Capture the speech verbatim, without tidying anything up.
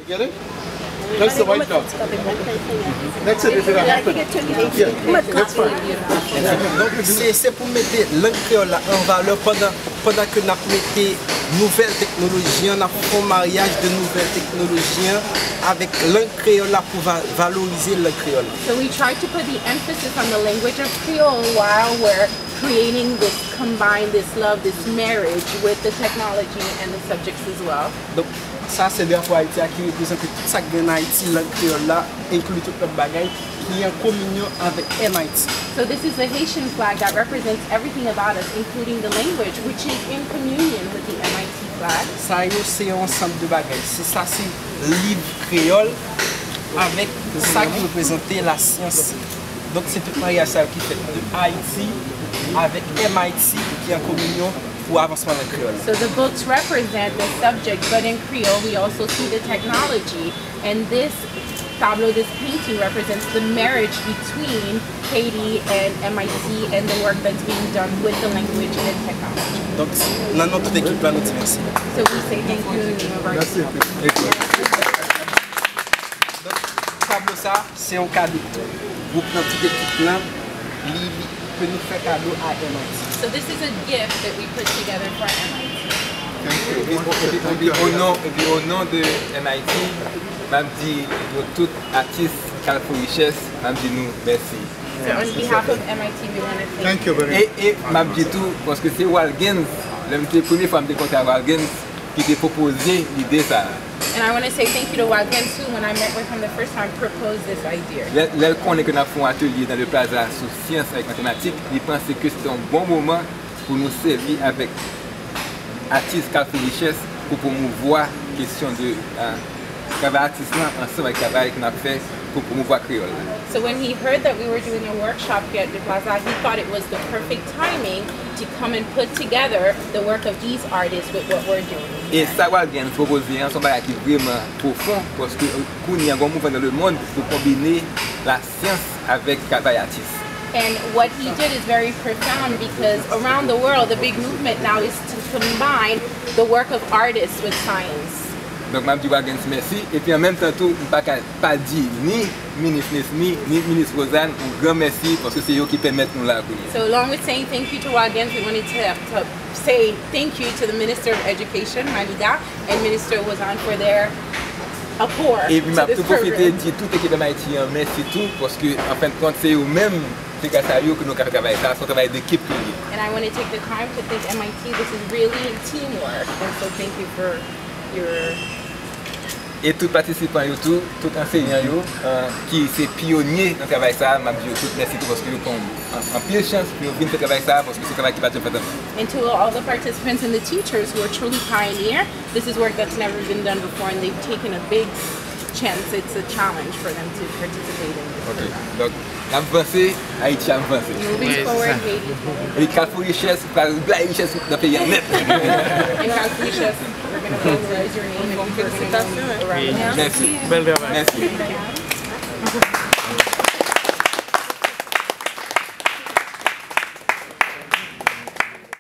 Get it? That's the white dog. That's it, if it happened. Yeah, that's fine. Donk, se, se pou mete lang kreyòl la an valè pandan, pandan ke n ap mete nouvèl teknoloji an, n ap fè yon maryaj de nouvèl teknoloji an avèk lang kreyòl la pou va, valorize lang kreyòl la. So we try to put the emphasis on the language of Creole while we're creating this combine, this love, this marriage with the technology and the subjects as well. Donk, sa se drapo Ayiti a ki reprezante tout sa k gen ann Ayiti, lang kreyòl la, enkli tout lòt bagay, ki an kominyon avèk M I T. So this is the Haitian flag that represents everything about us, including the language, which is in communion with the M I T flag. Sa yo se yon ansanm de bagay. Se sa se liv kreyòl avèk sa ki reprezante lasyans. Donk, se tout maryaj sa yo ki fèt de Ayiti avèk M I T ki an kominyon pou avansman lang kreyòl. So the books represent the subject, but in Creole, we also see the technology. And this tableau, this painting represents the marriage between Haiti and M I T and the work that's being done with the language and technology. Donk, nan non tout ekip la, nou di mèsi. So we say thank you in the name of our Merci. Donk, tablo sa, se yon kado pou gwoup nan, tout ekip lan, li, li, ke nou fè kado a M I T. So this is a gift that we put together for M I T. Epi, epi, epi, o non, epi o non de M I T, m ap di yo tout atis Carrefour Richesse, m ap di nou mèsi. So on behalf of M I T, we want to thank you. E, e m ap di tou, paske se Walgens, lè m te, premye fwa m te kontre ak Walgens, ki te pwopoze lide sa a. And I want to say thank you to Walgens, who, when I met with him the first time, proposed this idea. Lè, lè l konnen ke n ap fè yon atelye dans le plaza sou syans avèk matematik, li panse ke se te yon bon moman pou nou sèvi avèk atis Carrefour Richesse pou pwomouvwa kesyon de, euh, travay atis lan ansanm avèk travay ke n ap fè pou pwomouvwa kreyòl la. So when he heard that we were doing a workshop here at the plaza, he thought it was the perfect timing to come and put together the work of these artists with what we're doing here. E sa Walgens pwopoze an, se yon bagay ki vrèman pwofon, paske kounye a gen yon mouvman nan lemonn pou konbine lasyans avèk travay atis. And what he did is very profound because around the world, the big movement now is to combine the work of artists with science. Donk, m ap di Walgens mèsi, epi an menm tan tou, m pa ka pa di ni Minis Nesmy, ni Minis Rosanne, yon gran mèsi, paske se yo ki pèmèt nou la kounye a. So, along with saying thank you to Walgens, we wanted to, to say thank you to the Minister of Education, Manigat, and Minister Rosanne for their accord to this program. Epi m ap tou pwofite di tout ekip M I T an mèsi tou, paske, an fen de kont, se yo menm, se gras a yo ke nou ka fè travay sa, se yon travay dekip ke l ye. And I want to take the time to thank M I T. This is really teamwork, and so thank you for your E tout patisipan yo tou, tout ansenyan yo, euh, ki se pyonye nan travay sa a, m ap di yo tout mèsi tou paske yo pran an, anpil chans pou yo vin fè travay sa a, paske se yon travay ki pa t janm fèt anvan. And to all the participants and the teachers who are truly pioneer, this is work that's never been done before, and they've taken a big chance. It's a challenge for them to participate in this program. Ok, donk, n ap vanse, Ayiti ap vanse. Moving forward, Haiti forward. E Carrefour Richesse pral bay richès nan peyi a nèt. And Carrefour Richesse, we're gonna authorize your name and put your name around. Mèsi. Bèl travay. Mèsi.